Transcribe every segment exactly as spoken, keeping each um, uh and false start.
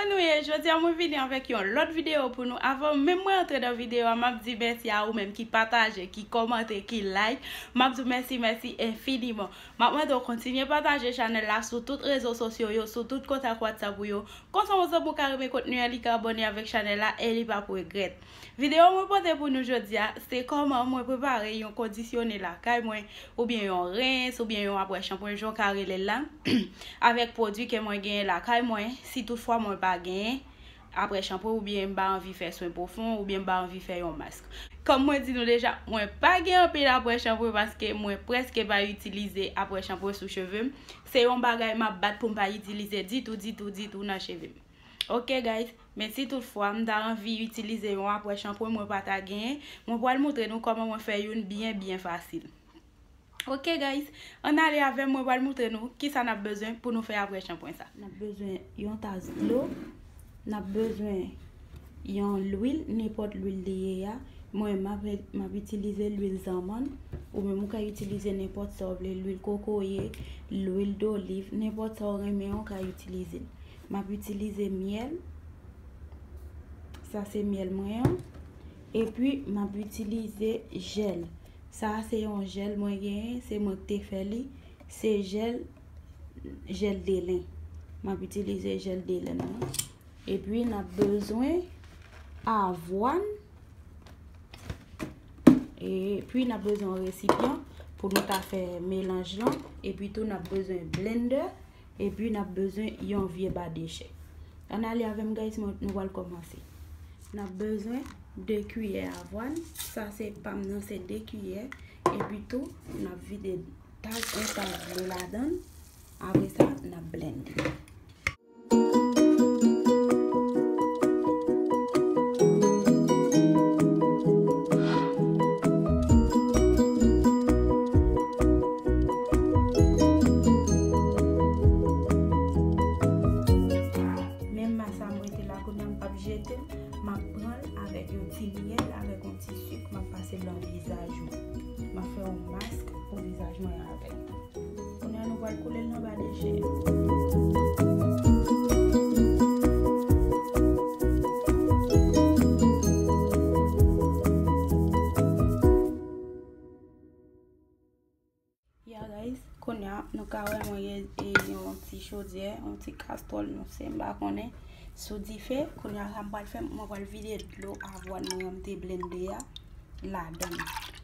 Nou ye, jodi a mwen vini avèk yon lòt videyo pou nou. Avan menm mwen antre nan videyo a, m ap di mèsi a ou menm ki pataje, ki kòmante, ki like. M ap di w mèsi, mèsi enfiniman. M ap mande w kontinye pataje chanèl la sou tout rezo sosyo yo, sou tout kontak WhatsApp ou yo. Konsa yon zanmi w ka renmen kontni a, li ka abòne avèk chanèl la e li p ap regrèt. Videyo mwen pote pou nou jodi a, se kòman mwen prepare yon kondisyone lakay mwen, oubyen yon rens, oubyen yon apre chanpwen, jan w ka rele l la, avèk pwodui ke mwen genyen lakay mwen, si toutfwa mwen pa genyen apre chanpwen, oubyen m pa anvi fè swen pwofon, oubyen m pa anvi fè yon mask. Kòm mwen di nou deja, mwen pa gen anpil apre chanpwen paske mwen prèske pa itilize apre chanpwen sou cheve m. Se yon bagay m ap bat pou m pa itilize ditou, ditou, ditou nan cheve m. Ok, guys, men si toutfwa m ta anvi itilize yon apre chanpwen mwen pa ta genyen, mwen pral moutre nou kòman mwen fè youn byen, byen fasil. Ok, guys, ann ale avè m, mwen pral moutre nou kisa n ap bezwen pou nou fè apre chanpwen sa. N ap bezwen yon tas dlo, n ap bezwen yon lwil, nenpòt lwil li ye a. Mwen, m ap, m ap itilize lwil zanmann, ou menm ou ka itilize nenpòt sa w vle, lwil kokoye, lwil doliv, nenpòt sa w renmen an, ou ka itilize l. M ap itilize myèl. Sa se myèl mwen an. Epi, m ap itilize jèl. Sa a se yon jèl mwen genyen, se mwen ki te fè li. Se jèl, jèl de len. M ap itilize jèl de len nan. Epi, n ap bezwen avwàn. Epi, n ap bezwen yon resipyan pou nou ka fè melanj lan. Epi tou, n ap bezwen blendè. Epi, n ap bezwen yon vye ba dechè. Ann ale avè m, guys, mwen, nou pral kòmanse. N ap bezwen de kiyè avwàn. Sa se pa m nan, se de kiyè. Epi tou, n ap vide tas, yon tas dlo ladan l. Apre sa, n ap blende. Men mas sa m rete la kounye a, m p ap jete l, m ap pran l avèk yon ti myèl, avèk yon ti sik, m ap pase l nan vizaj mwen. M ap fè yon mask pou vizaj mwen avè l. Kounye a nou pral koule l nan ba dechè a. Ya, guys, kounye a nou ka wè mwen gen, e, yon ti chodyè, yon ti kastwòl, nou se m pa konnen, sou dife. Kounye a sa m pral fè, mwen pral vide dlo avwàn mwen an m te blende a ladan l.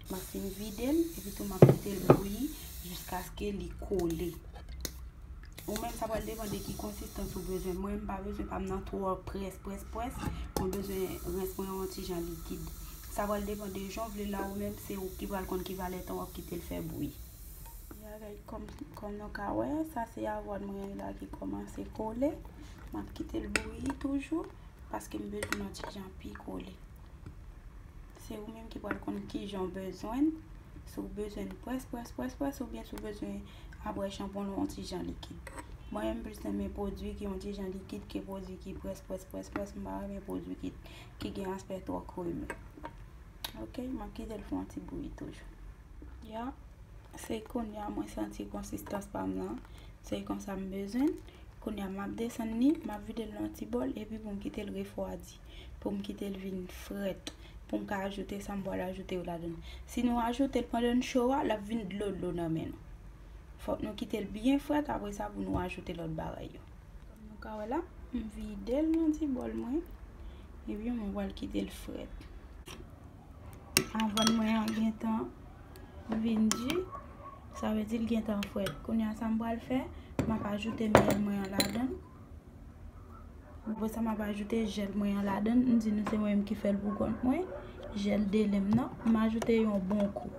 M ap fin vide l, epi tou m ap kite l bouyi jiskaske li kole. Ou menm, sa pral depann de ki konsistans ou bezwen. Mwen, m pa bezwen pa m nan twò près, près, près. Mwen bezwen rens mwen yon ti jan likid. Sa pral depann de jan w vle l la, ou menm, se ou ki pral konn ki valè tan w ap kite l fè bouyi. Ya, guys, kòm, kòm nou ka wè, sa se avwàn mwen la ki kòmanse kole. M ap kite l bouyi toujou, paske m bezwen yon ti jan pi kole. Se ou menm ki pral konn ki jan w bezwen l. Si w bezwen l près, près, près, près, oubyen si w bezwen apre chanpon l yon ti jan likid. Mwen menm, m plis renmen pwodui ki yon ti jan likid ke pwodui ki près, près, près, près. M pa renmen pwodui ki, ki gen aspè twò kreme. Ok, m ap kite l fè yon ti bouyi toujou. Ya, se kounye a mwen santi konsistans pa m nan. Se konsa m bezwen l. Kounye a m ap desann li, m ap vide l nan yon ti bòl, epi pou m kite l refwadi, pou m kite l vin frèt, pou m ka ajoute sa m pral ajoute yo ladan l. Si nou ajoute l pandan l cho a, l ap vin dlo dlo nan men nou. Fòk nou kite l byen frèt, apre sa pou nou ajoute lòt bagay yo. Kòm nou ka wè la, m vide l nan ti bòl mwen, epi mwen pral kite l frèt. Avwàn mwen an gentan vin di, sa vle di l gentan frèt. Kounye a sa m pral fè, m ap ajoute myèl mwen an ladan l. Apre sa, m ap ajoute jèl mwen an ladan l. M di nou se mwen menm ki fè l pou kont mwen. Jèl de len m nan, m ajoute yon bon kou.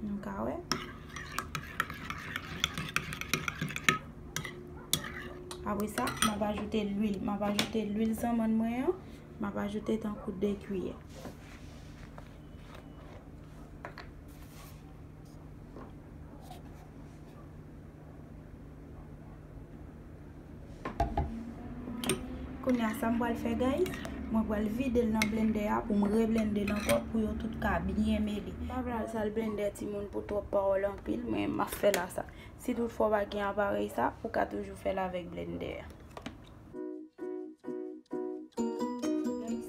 Nou ka wè. Apre sa, m ap ajoute lwil. M ap ajoute lwil zanmann mwen an. M ap ajoute tankou de kiyè. Kounye a, sa m pral fè, guys, Mwen pral vide l nan blendè a pou m reblende l ankò pou yo tout ka byen mele. Pa pral sal blendè timoun pou twòp pawòl anpil, men m ap fè la sa. Si toutfwa w pa gen aparèy sa, ou ka toujou fè l avèk blendè a.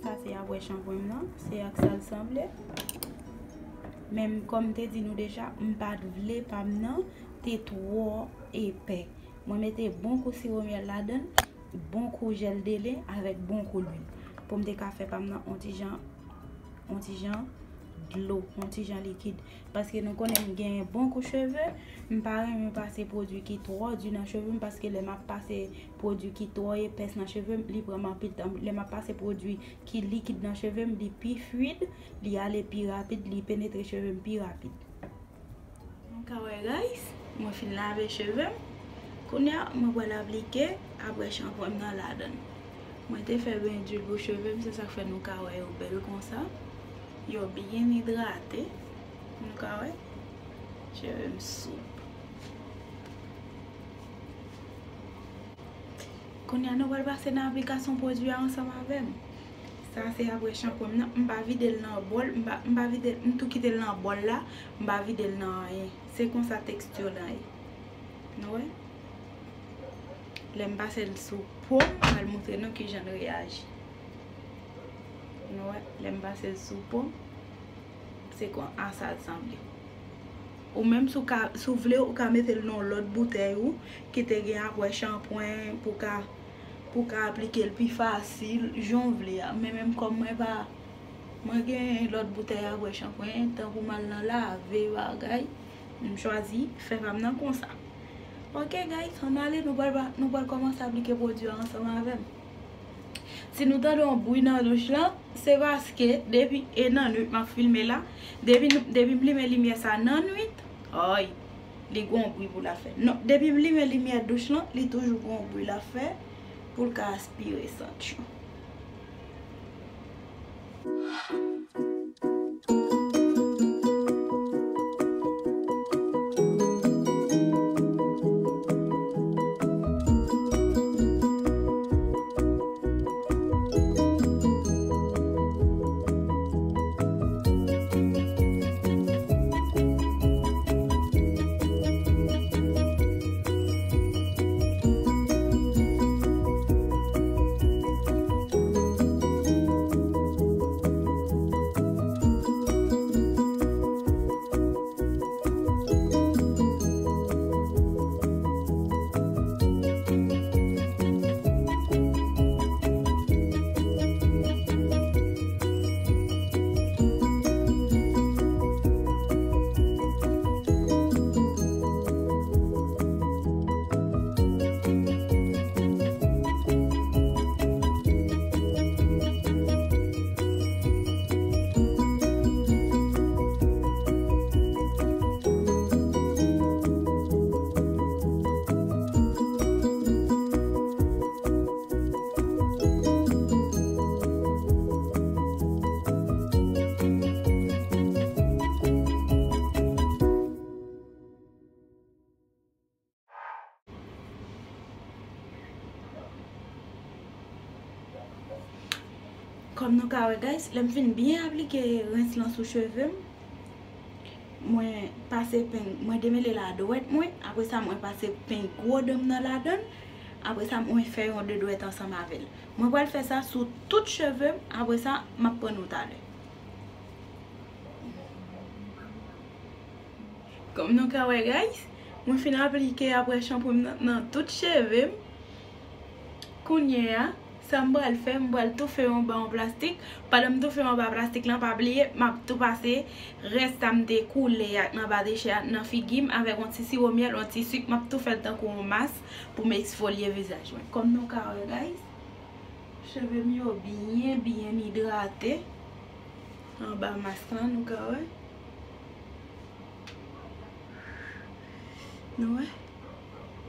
Sa se apre chanpwen m nan, se ak sa l sanble. Men kòm m te di nou deja, m pa t vle pa m nan te twò epè. Mwen mete bon kou siwo myèl ladan l, bon kou jèl de len avèk bon kou lwil. Pou m te ka fè pa m nan on ti jan, on ti jan dlo, on ti jan likid. Paske nou konnen m gen bon kou cheve, m pa renmen pase pwodui ki twò di nan cheve m, paske lè m ap pase pwodui ki twò epès nan cheve m, li pran m anpil tan. Lè m ap pase pwodui ki likid nan cheve m, li pi fluid, li ale pi rapid, li penetre cheve m pi rapid. Nou ka wè, guys, mwen fin lave cheve m. Kounye a, mwen pral aplike apre chanpwen m nan ladan l. Mwen te fè ben dwil pou cheve m, se sa k fè nou ka wè yo bèl konsa. Yo byen idrate. Nou ka wè. Cheve m soup. Kounye a, nou pral pase nan aplikasyon pwodui a ansanm avè m. Sa se apre chanpwen m nan. M pa vide l nan bòl. M pa, m pa vide l, m tou kite l nan bòl la. M pa vide l nan anyen. Se konsa teksti lan ye. Nou wè? Lè m pase l sou po m, m pral montre nou kijan l reyaji. Nou wè? Lè m pase l sou po m, se kon a sa l sanble. Ou menm si w ka, si w vle, ou ka mete l nan yon lòt boutèy ou ki te gen apre chanpwen pou ka, pou ka aplike l pi fasil, jan w vle a. Men menm kòm mwen pa, mwen gen lòt boutèy apre chanpwen, tankou m al nan lave bagay, m chwazi fè pa m nan konsa. Ok, guys, ann ale, nou pral, nou pral kòmanse aplike pwodui a ansanm avè m. Si nou tande yon bri nan douch lan, se paske depi e nan nwit m ap filme la, depi, depi m limen limyè sa nan nwit, ay, li gon bri pou l ap fè. Non, depi m limen limyè douch lan, li toujou gon bri l ap fè pou l ka aspire sant yo. Kòm nou ka wè, guys, lè m fin byen aplike rens lan sou cheve m, mwen pase peng, mwen demele l a dwèt mwen, apre sa mwen pase peng gwo dan m nan ladan l, apre sa mwen fè yon de dwèt ansanm avè l. Mwen pral fè sa sou tout cheve m, apre sa m ap pran nou talè. Kòm nou ka wè, guys, mwen fin aplike apre chanpwen m nan, nan tout cheve m. Kounye a, sa m pral fè, m pral toufe yon ba yon plastik. Pandan m toufe yon ba plastik lan, pa bliye, m ap tou pase rès sa m te koule ak nan ba deche a nan figi m avèk yon ti siwo myèl, yon ti sik. M ap tou fè l tankou yon mas pou m eksfolye vizaj mwen. Kòm nou ka wè, guys, cheve m yo byen, byen idrate. Anba mas lan, nou ka wè. Nou wè?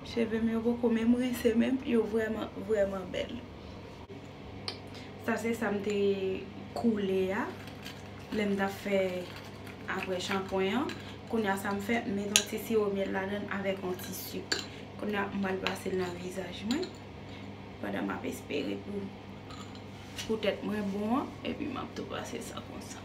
Cheve m yo poko menm rense menm, yo vrèman, vrèman bèl. Sa se sa m te koule a, lè m t ap fè apre chanpwen an. Kounye a sa m fè, m met yon ti siwo myèl ladan l avèk yon ti sik. Kounye a m pral pase l nan vizaj mwen, pandan m ap espere pou Pou tèt mwen bon an, epi m ap tou pase sa konsa.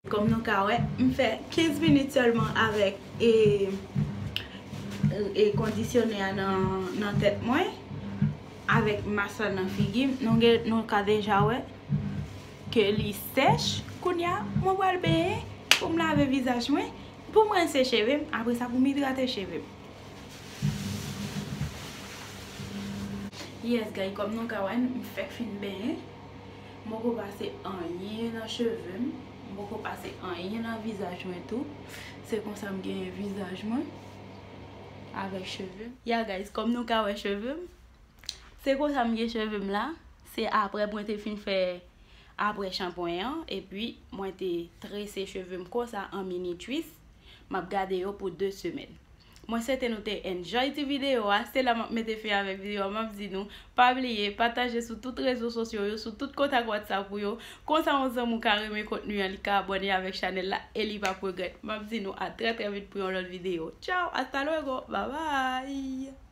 Kòm nou ka wè, m fè kenz minit sèlman avèk e, e kondisyonè a nan, nan tèt mwen, avèk mas la nan figi m. Nou gen, nou ka deja wè ke li sèch. Kounye a, mwen pral benyen pou m lave vizaj mwen, pou m rense cheve m, apre sa pou m idrate cheve m. Yes, guys, kòm nou ka wè, m fèk fin benyen. M poko pase anyen nan cheve m. M poko pase anyen nan vizaj mwen tou. Se konsa m genyen vizaj mwen avèk cheve m. Ya, guys, kòm nou ka wè cheve m, se konsa m gen cheve m la. Se apre mwen te fin fè apre shanpwen an, epi mwen te trese cheve m konsa an mini twist. M ap gade yo pou de semèn. Mwen swete nou te enjoy ti videyo a. Se la m ap mete fen avèk videyo a. M ap di nou, pa bliye, pataje sou tout rezo sosyo yo, sou tout kontak WhatsApp ou yo. Konsa yon zanmi w ka renmen kontni an, li ka abòne avèk chanèl la e li p ap regrèt. M ap di nou a trè trè vit pou yon lòt videyo. Tchao, hasta luego, bye bye.